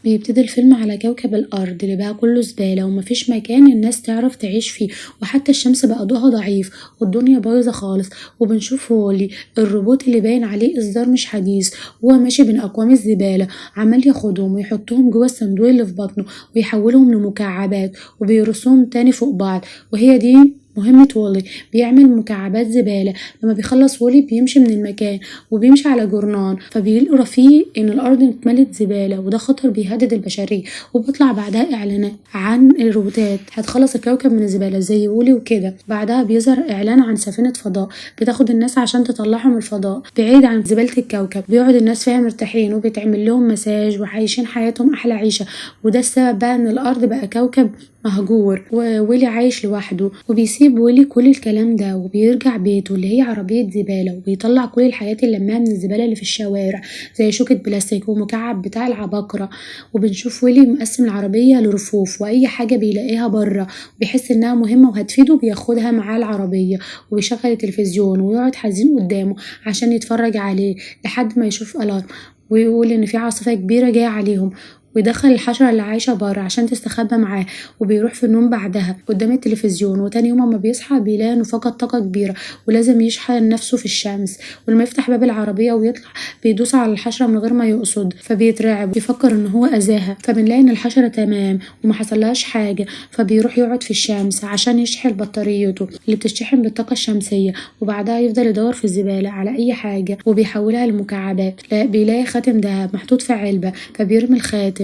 بيبتدي الفيلم على كوكب الأرض اللي بقى كله زبالة ومفيش مكان الناس تعرف تعيش فيه، وحتى الشمس بقى ضوءها ضعيف والدنيا بايظة خالص. وبنشوف وولي الروبوت اللي باين عليه إصدار مش حديث، وهو ماشي بين أكوام الزبالة عمال ياخدهم ويحطهم جوه الصندوق اللي في بطنه ويحولهم لمكعبات وبيرصهم تاني فوق بعض. وهي دي مهمة وولي، بيعمل مكعبات زبالة. لما بيخلص وولي بيمشي من المكان وبيمشي على جورنان، فبيقرا فيه ان الارض اتملت زبالة وده خطر بيهدد البشرية. وبيطلع بعدها اعلانات عن الروبوتات هتخلص الكوكب من الزبالة زي وولي وكده. بعدها بيظهر اعلان عن سفينة فضاء بتاخد الناس عشان تطلعهم الفضاء بعيد عن زبالة الكوكب. بيقعد الناس فيها مرتاحين وبيتعمل لهم مساج وعايشين حياتهم احلى عيشة. وده السبب بقى ان الارض بقى كوكب مهجور وويلي عايش لوحده. وبيسيب ويلي كل الكلام ده وبيرجع بيته اللي هي عربية زبالة، وبيطلع كل الحاجات اللي لماها من الزبالة اللي في الشوارع زي شوكة بلاستيك ومكعب بتاع العباقرة. وبنشوف ويلي مقسم العربية لرفوف، وأي حاجة بيلاقيها بره بيحس إنها مهمة وهتفيده بياخدها معاه العربية. وبيشغل التلفزيون ويقعد حزين قدامه عشان يتفرج عليه لحد ما يشوف ألارم ويقول إن في عاصفة كبيرة جاية عليهم، ويدخل الحشرة اللي عايشة برا عشان تستخبى معاه. وبيروح في النوم بعدها قدام التلفزيون. وتاني يوم اما بيصحى بيلاقي انه فقد طاقة كبيرة ولازم يشحن نفسه في الشمس. ولما يفتح باب العربية ويطلع بيدوس على الحشرة من غير ما يقصد، فبيترعب ويفكر ان هو اذاها. فبنلاقي ان الحشرة تمام وما حصلهاش حاجة، فبيروح يقعد في الشمس عشان يشحن بطاريته اللي بتشحن بالطاقة الشمسية. وبعدها يفضل يدور في الزبالة على اي حاجة وبيحولها لمكعبات. بيلاقي خاتم دهب محطوط في علبة فبيرمي الخاتم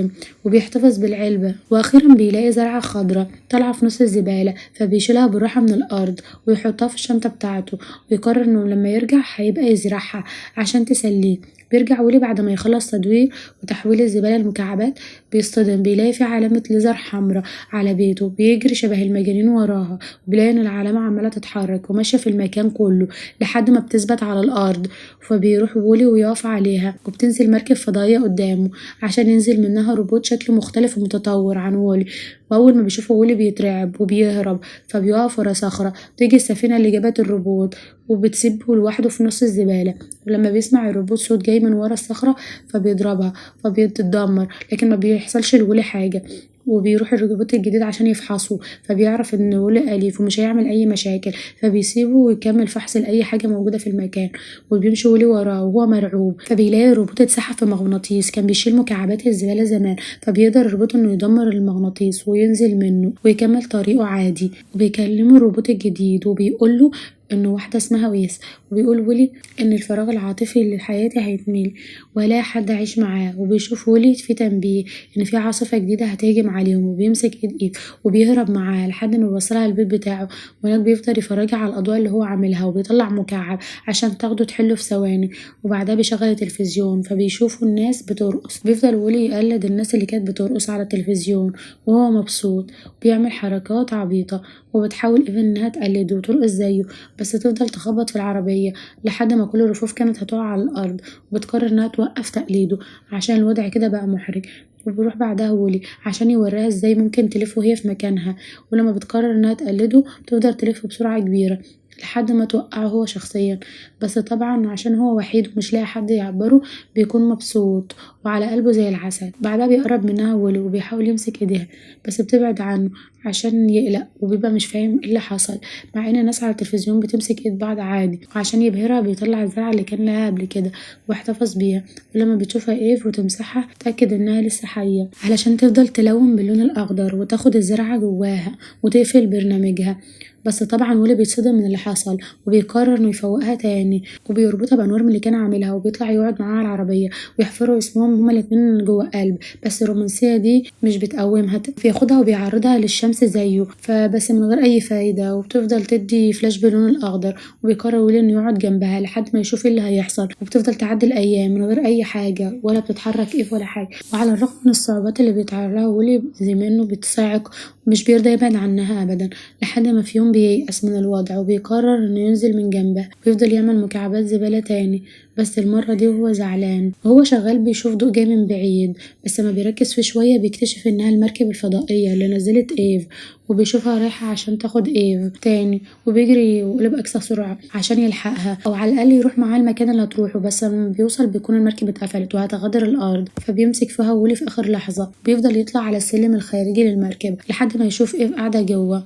وبيحتفظ بالعلبة. وأخيرا بيلاقي زرعة خضراء طالعة في نص الزبالة، فبيشيلها بالراحة من الأرض ويحطها في الشنطة بتاعته، ويقرر إنه لما يرجع هيبقى يزرعها عشان تسليه. بيرجع ويلي بعد ما يخلص تدوير وتحويل الزبالة لمكعبات، بيصطدم بيلاقي في علامة ليزر حمراء على بيته، بيجري شبه المجانين وراها، وبيلاقي إن العلامة عمالة تتحرك وماشية في المكان كله لحد ما بتثبت على الأرض. فبيروح وولي ويقف عليها، وبتنزل مركب فضائية قدامه عشان ينزل منها روبوت شكله مختلف ومتطور عن وولي. وأول ما بيشوفه وولي بيترعب وبيهرب، فبيقف ورا صخرة. بتيجي السفينة اللي جابت الروبوت وبتسيبه لوحده في نص الزبالة. ولما بيسمع الروبوت صوت جاي من ورا الصخرة فبيضربها فبتتدمر، لكن ما بيحصلش لولي حاجة. وبيروح الروبوت الجديد عشان يفحصه، فبيعرف ان وولي أليف ومش هيعمل اي مشاكل، فبيسيبه ويكمل فحص لأي حاجة موجودة في المكان. وبيمشي وولي وراه وهو مرعوب، فبيلاقي الروبوت اتسحب في مغناطيس كان بيشيل مكعبات الزبالة زمان، فبيقدر الروبوت انه يدمر المغناطيس وينزل منه ويكمل طريقه عادي. وبيكلمه الروبوت الجديد وبيقوله انه واحدة اسمها ويس، وبيقول ويلي ان الفراغ العاطفي اللي في حياتي هيتملي ولا حد عايش معاه. وبيشوف ويلي في تنبيه ان في عاصفة جديدة هتهجم عليهم، وبيمسك ايد ايف وبيهرب معاها لحد ما بيوصلها البيت بتاعه. وهناك بيفضل يفرجها على الاضواء اللي هو عاملها، وبيطلع مكعب عشان تاخده تحله في ثواني. وبعدها بيشغل التلفزيون فبيشوفوا الناس بترقص، بيفضل ويلي يقلد الناس اللي كانت بترقص على التلفزيون وهو مبسوط، بيعمل حركات عبيطة، وبتحاول ايف انها تقلده وترقص زيه، بس تفضل تخبط في العربية لحد ما كل الرفوف كانت هتقع على الأرض. وبتقرر إنها توقف تقليده عشان الوضع كده بقى محرج. وبيروح بعدها وولي عشان يوريها ازاي ممكن تلف وهي في مكانها، ولما بتقرر انها تقلده بتفضل تلف بسرعة كبيرة لحد ما توقعه هو شخصيا. بس طبعا عشان هو وحيد ومش لاقي حد يعبره بيكون مبسوط وعلى قلبه زي العسل. بعدها بيقرب منها وولي وبيحاول يمسك ايديها، بس بتبعد عنه عشان يقلق وبيبقى مش فاهم ايه اللي حصل، مع ان الناس على التلفزيون بتمسك ايد بعض عادي. وعشان يبهرها بيطلع الزرعة اللي كان لها قبل كده واحتفظ بيها، ولما بتشوفها ايف وتمسحها تأكد انها لسه حية علشان تفضل تلون باللون الاخضر وتاخد الزرعة جواها وتقفل برنامجها. بس طبعا ويلي بيتصدم من اللي حصل وبيقرر انه يفوقها تاني، وبيربطها بانوار من اللي كان عاملها، وبيطلع يقعد معاها على العربية ويحفروا اسمهم هما الاتنين جوه قلب. بس الرومانسية دي مش بتقومها، بياخدها وبيعرضها للشمس زيه فبس من غير اي فايدة، وبتفضل تدي فلاش باللون الاخضر. وبيقرر ويلي انه يقعد جنبها لحد ما يشوف ايه اللي هيحصل، وبتفضل تعدي الايام من غير اي حاجة ولا بتتحرك ايف ولا حاجة. وعلى الرغم من الصعوبات اللي بيتعرض لها ويلي زي ما انه بيتصاعق مش بيرضى يبعد عنها أبدا، لحد ما في يوم بييأس من الوضع وبيقرر إنه ينزل من جنبها ويفضل يعمل مكعبات زبالة تاني، بس المرة دي وهو زعلان. وهو شغال بيشوف ضوء جاي من بعيد، بس لما بيركز فيه شوية بيكتشف إنها المركب الفضائية اللي نزلت إيف، وبيشوفها رايحة عشان تاخد إيف تاني، وبيجري ويقلب أقصى سرعة عشان يلحقها أو على الأقل يروح معاها المكان اللي هتروحه، بس لما بيوصل بيكون المركب اتقفلت وهتغادر الأرض، فبيمسك فيها وولي في آخر لحظة. بيفضل يطلع على السلم الخارجي للمركب لحد ما يشوف إيف قاعدة جوه،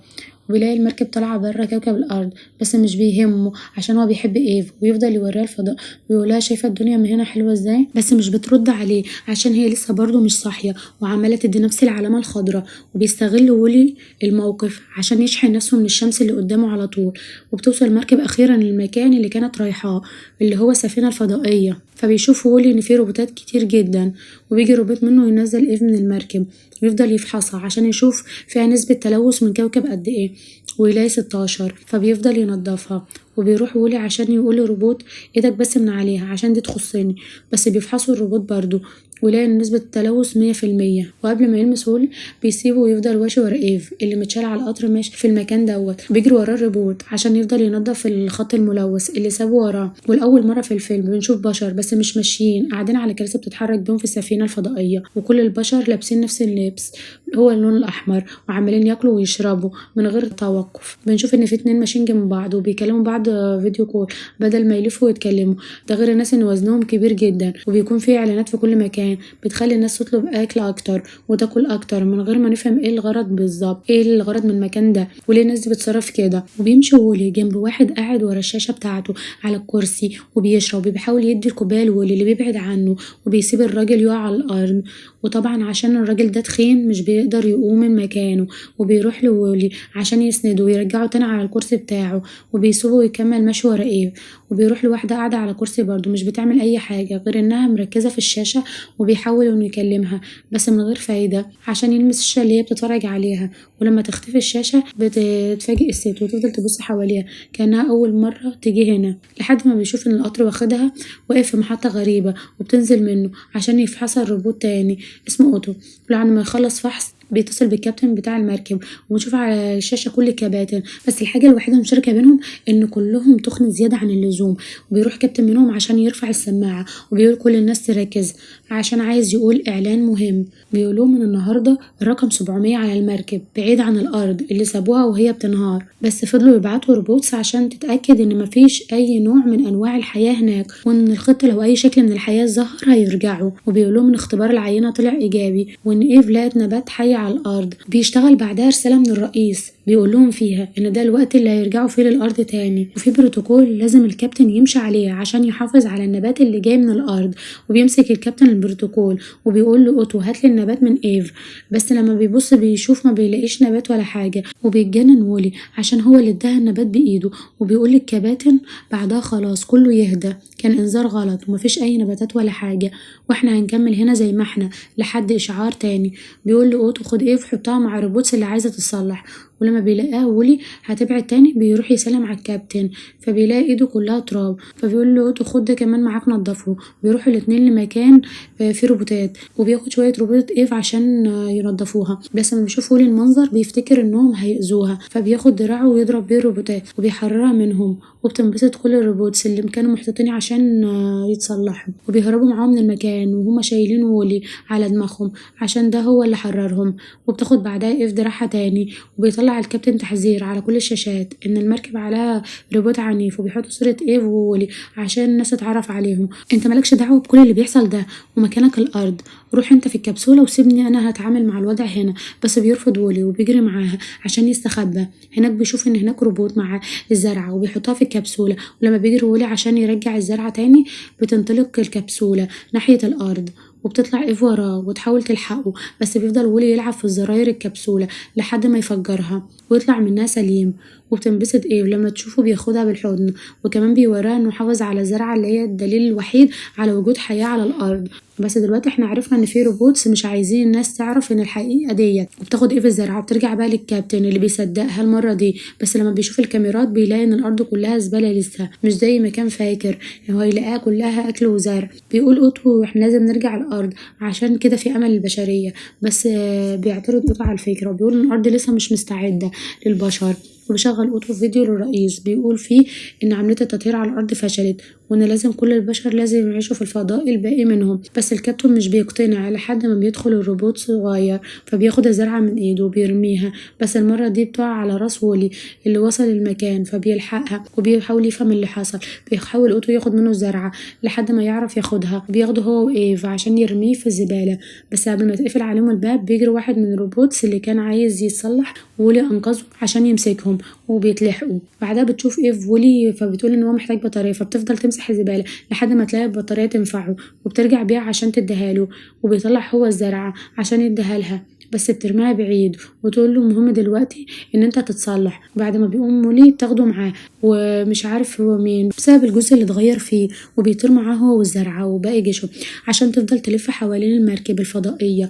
وبيلاقي المركب طالعة برا كوكب الأرض، بس مش بيهمه عشان هو بيحب إيف، ويفضل يوريها الفضاء ويقولها شايفة الدنيا من هنا حلوة ازاي، بس مش بترد عليه عشان هي لسه برضه مش صاحية وعمالة تدي نفس العلامة الخضراء. وبيستغل وولي الموقف عشان يشحن نفسه من الشمس اللي قدامه على طول. وبتوصل المركب أخيرا للمكان اللي كانت رايحاه اللي هو السفينة الفضائية، فبيشوف وولي إن في روبوتات كتير جدا، وبيجي روبوت منه ينزل إيف من المركب ويفضل يفحصها عشان يشوف فيها نسبة تلوث من كوكب قد إيه، ويلاقي 16، فبيفضل ينضفها. وبيروح وولي عشان يقول للروبوت ايدك بس من عليها عشان دي تخصني، بس بيفحصوا الروبوت برضو ويلاقي ان نسبة التلوث 100%. وقبل ما يلمس وولي بيسيبه ويفضل ماشي ورا ايف اللي متشال على القطر ماشي في المكان دوت، بيجري وراه الروبوت عشان يفضل ينظف الخط الملوث اللي سابه وراه. والاول مرة في الفيلم بنشوف بشر بس مش ماشيين، قاعدين على كراسي بتتحرك بيهم في السفينة الفضائية، وكل البشر لابسين نفس اللبس هو اللون الأحمر، وعمالين ياكلوا ويشربوا من غير توقف. بنشوف ان في اتنين ماشيين جنب بعض وبيكلموا بعض video call بدل ما يلفوا ويتكلموا، ده غير الناس ان وزنهم كبير جدا، وبيكون في اعلانات في كل مكان بتخلي الناس تطلب اكل اكتر وتاكل اكتر من غير ما نفهم ايه الغرض بالظبط، ايه الغرض من المكان ده وليه الناس دي بتصرف كده. وبيمشي وولي جنب واحد قاعد ورا الشاشة بتاعته على الكرسي وبيشرب وبيحاول يدي الكوباية لولي اللي بيبعد عنه، وبيسيب الراجل يقع على الارض. وطبعا عشان الراجل ده تخين مش بيقدر يقوم من مكانه، وبيروح لولي عشان يسنده ويرجعه تاني على الكرسي بتاعه، وبيسيبه ويكمل ماشي ورا ايف. وبيروح لواحدة قاعدة على كرسي برضه مش بتعمل أي حاجة غير إنها مركزة في الشاشة، وبيحاول إنه يكلمها بس من غير فايدة عشان يلمس الشاشة اللي هي بتتفرج عليها. ولما تختفي الشاشة بتتفاجئ الست وتفضل تبص حواليها كأنها أول مرة تيجي هنا، لحد ما بيشوف إن القطر واخدها واقف في محطة غريبة، وبتنزل منه عشان يفحصها الروبوت تاني اسمه أوتو. ولعد ما يخلص فحص بيتصل بالكابتن بتاع المركب، ونشوف على الشاشة كل الكباتن، بس الحاجة الوحيدة المشتركة بينهم إن كلهم تخن زيادة عن اللزوم. وبيروح كابتن منهم عشان يرفع السماعة وبيقول كل الناس تركز عشان عايز يقول إعلان مهم. بيقولوا من النهاردة الرقم 700 على المركب بعيد عن الأرض اللي سابوها وهي بتنهار، بس فضلوا يبعتوا robots عشان تتأكد إن مفيش أي نوع من أنواع الحياة هناك، وإن الخطة لو أي شكل من الحياة ظهر هيرجعوا. وبيقولوا من اختبار العينة طلع إيجابي، وإن إيف لقت نبات حي على الأرض. بيشتغل بعدها رسالة من الرئيس بيقول لهم فيها إن ده الوقت اللي هيرجعوا فيه للأرض تاني، وفي بروتوكول لازم الكابتن يمشي عليه عشان يحافظ على النبات اللي جاي من الأرض. وبيمسك الكابتن البروتوكول وبيقول له أوتو هات لي النبات من إيف، بس لما بيبص بيشوف ما بيلاقيش نبات ولا حاجة، وبيتجنن وولي عشان هو اللي اداها النبات بإيده. وبيقول للكباتن بعدها خلاص كله يهدى، كان إنذار غلط ومفيش أي نباتات ولا حاجة، واحنا هنكمل هنا زي ما احنا لحد إشعار تاني. بيقول له أوتو خد إيف حطها مع ال robots اللي عايزة تتصلح. ولما بيلاقيها وولي هتبعد تاني بيروح يسلم على الكابتن، فبيلاقي ايده كلها تراب، فبيقول له أوتو خد ده كمان معاك نضفه. بيروحوا الاتنين لمكان فيه روبوتات، وبياخد شوية روبوتات ايف عشان ينضفوها، بس لما بيشوف وولي المنظر بيفتكر انهم هيأذوها، فبياخد دراعه ويضرب بيه الروبوتات وبيحررها منهم. وبتنبسط كل ال robots اللي كانوا محطوطين عشان يتصلحوا، وبيهربوا معاهم من المكان وهما شايلين وولي على دماغهم عشان ده هو اللي حررهم. وبتاخد بعدها ايف دراعها تاني، وبيطلع الكابتن تحذير على كل الشاشات ان المركب عليها روبوت عنيف، وبيحطوا صورة ايف وولي عشان الناس تتعرف عليهم. انت مالكش دعوة بكل اللي بيحصل ده ومكانك الارض، روح انت في الكبسولة وسيبني انا هتعامل مع الوضع هنا. بس بيرفض وولي وبيجري معاها عشان يستخبى هناك. بيشوف ان هناك روبوت مع الزرعة وبيحطها في الكبسولة، ولما بيجري وولي عشان يرجع الزرعة تاني بتنطلق الكبسولة ناحية الارض، وبتطلع ايف وراه وتحاول تلحقه، بس بيفضل وولي يلعب في الزراير الكبسولة لحد ما يفجرها ويطلع منها سليم. وبتنبسط ايف لما تشوفه بياخدها بالحضن، وكمان بيوريها انه حافظ على الزرعة اللي هي الدليل الوحيد على وجود حياة على الارض. بس دلوقتي احنا عرفنا ان في robots مش عايزين الناس تعرف ان الحقيقة ديت. وبتاخد ايف الزرعه وبترجع بقى للكابتن اللي بيصدقها المرة دي، بس لما بيشوف الكاميرات بيلاقي ان الارض كلها زبالة لسه مش زي ما كان فاكر، هو يلاقيها كلها اكل وزرع. بيقول اوتو احنا لازم نرجع الارض عشان كده في امل للبشرية، بس بيعترض اوتو على الفكرة وبيقول ان الارض لسه مش مستعدة للبشر. وبيشغل اوتو فيديو للرئيس بيقول فيه ان عملية التطهير على الارض فشلت، وان لازم كل البشر لازم يعيشوا في الفضاء الباقي منهم. بس الكابتن مش بيقتنع لحد ما بيدخل الروبوت صغير، فبياخد الزرعه من ايده وبيرميها، بس المرة دي بتقع على راس وولي اللي وصل المكان، فبيلحقها وبيحاول يفهم اللي حصل. بيحاول اوتو ياخد منه الزرعه لحد ما يعرف ياخدها، بياخده هو وايف عشان يرميه في الزبالة، بس قبل ما تقفل عليهم الباب بيجري واحد من ال robots اللي كان عايز يتصلح، وولي انقذه عشان يمسكهم وبيتلحقوا. بعدها بتشوف ايف وولي فبتقول ان هو محتاج بطارية، فبتفضل تمسح الزبالة لحد ما تلاقي بطارية تنفعه، وبترجع بيها عشان تديها له، وبيطلع هو الزرعه عشان يديها لها، بس بترميها بعيد وتقول له المهم دلوقتي ان انت تتصلح. بعد ما بيقوم مولي بتاخده معاه ومش عارف هو مين بسبب الجزء اللي اتغير فيه، وبيطير معاه هو والزرعه وباقي جيشه عشان تفضل تلف حوالين المركب الفضائية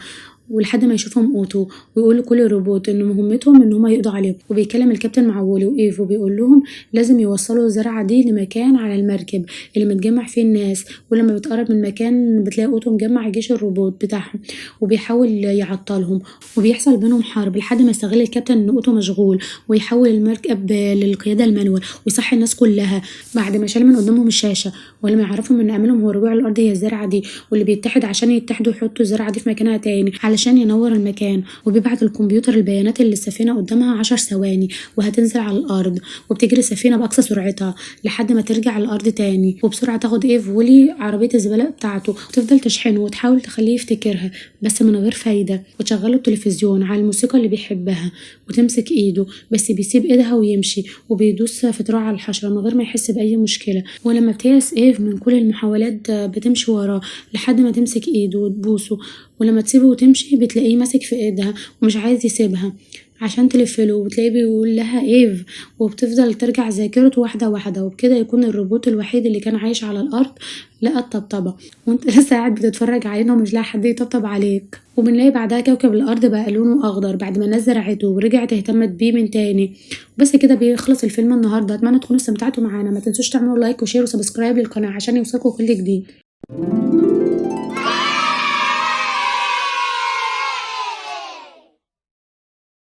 ولحد ما يشوفهم اوتو ويقول لكل الروبوت ان مهمتهم ان هما يقضوا عليهم. وبيكلم الكابتن مع وولي وايف وبيقول لهم لازم يوصلوا الزرعه دي لمكان على المركب اللي متجمع فيه الناس، ولما بتقرب من المكان بتلاقي اوتو مجمع جيش الروبوت بتاعهم وبيحاول يعطلهم، وبيحصل بينهم حرب لحد ما يستغل الكابتن ان اوتو مشغول ويحول المركب للقياده ال manual ويصحي الناس كلها بعد ما شال من قدامهم الشاشة، ولما يعرفهم ان املهم هو رجوع الارض هي الزرعه دي، واللي بيتحد عشان يتحدوا يحطوا الزرعه دي في مكانها تاني علشان ينور المكان. وبيبعت الكمبيوتر البيانات اللي السفينة قدامها 10 ثواني وهتنزل على الارض، وبتجري السفينة باقصى سرعتها لحد ما ترجع الارض تاني. وبسرعة تاخد ايف وولي عربية الزبالة بتاعته وتفضل تشحنه وتحاول تخليه يفتكرها بس من غير فايده، وتشغله التلفزيون على الموسيقى اللي بيحبها وتمسك ايده، بس بيسيب ايدها ويمشي وبيدوس في دراعه على الحشرة من غير ما يحس باي مشكلة. ولما بتيأس ايف من كل المحاولات بتمشي وراه لحد ما تمسك ايده وتبوسه، ولما تسيبه وتمشي بتلاقيه ماسك في ايدها ومش عايز يسيبها عشان تلفله، وبتلاقيه بيقول لها ايف، وبتفضل ترجع ذاكرته واحدة واحدة. وبكده يكون الروبوت الوحيد اللي كان عايش على الارض لقى الطبطبه، وانت لسه قاعد بتتفرج علينا ومش لاقي حد يطبطب عليك. وبنلاقي بعدها كوكب الارض بقى لونه اخضر بعد ما الناس زرعته ورجعت اهتمت بيه من تاني. بس كده بيخلص الفيلم النهارده، اتمنى تكونوا استمتعتوا معانا، ما تنسوش تعملوا like و share و subscribe للقناة عشان يوصلكوا كل جديد.